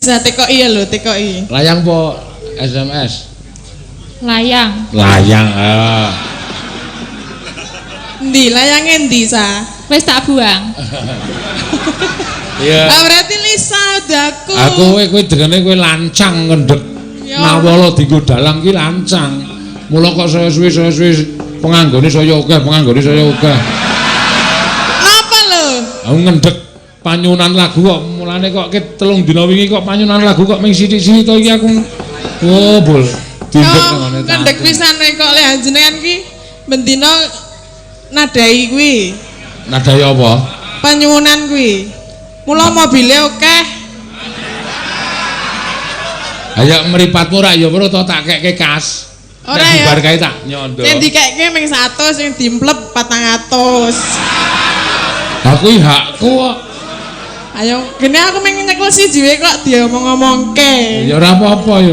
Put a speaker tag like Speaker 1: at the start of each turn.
Speaker 1: Bisa tekoki ya lho, tekoki.
Speaker 2: Layang po SMS?
Speaker 3: Layang.
Speaker 2: Layang. Ah.
Speaker 1: Endi layange endi, Sa?
Speaker 3: Wis tak buang.
Speaker 2: Iya.
Speaker 1: Ah, berarti Lisa udah aku.
Speaker 2: Aku kowe kowe dengene kowe lancang ngendhek.
Speaker 1: Ya.
Speaker 2: Nawala dienggo dalang ki lancang. Mula kok saya suwe penganggone saya akeh, penganggone saya akeh.
Speaker 1: Napa lho?
Speaker 2: Aku ngendhek panyunan lagu kok mulane kok ket 3 dina wingi kok panyunan lagu kok ming sithik-sithik to iki aku. Oh, bol. Dindek
Speaker 1: Oh,
Speaker 2: nang ngene.
Speaker 1: Ngendhek pisan kok lek jenengan ki bendina nadai kuwi.
Speaker 2: Nadai apa?
Speaker 1: Panyuwunan kuwi. Mula mobile akeh.
Speaker 2: Ayo mripatmu ra ya weruh to tak kekke kas.
Speaker 1: Ora
Speaker 2: Nek
Speaker 1: ya.
Speaker 2: Bubar kae tak nyondo.
Speaker 1: Sing dikekke ming 100, sing dimplep 400.
Speaker 2: Aku iki hakku kok.
Speaker 1: Ayo, gene aku ming nyekel siji wae kok diomong-omongke.
Speaker 2: Ya ora apa-apa ya.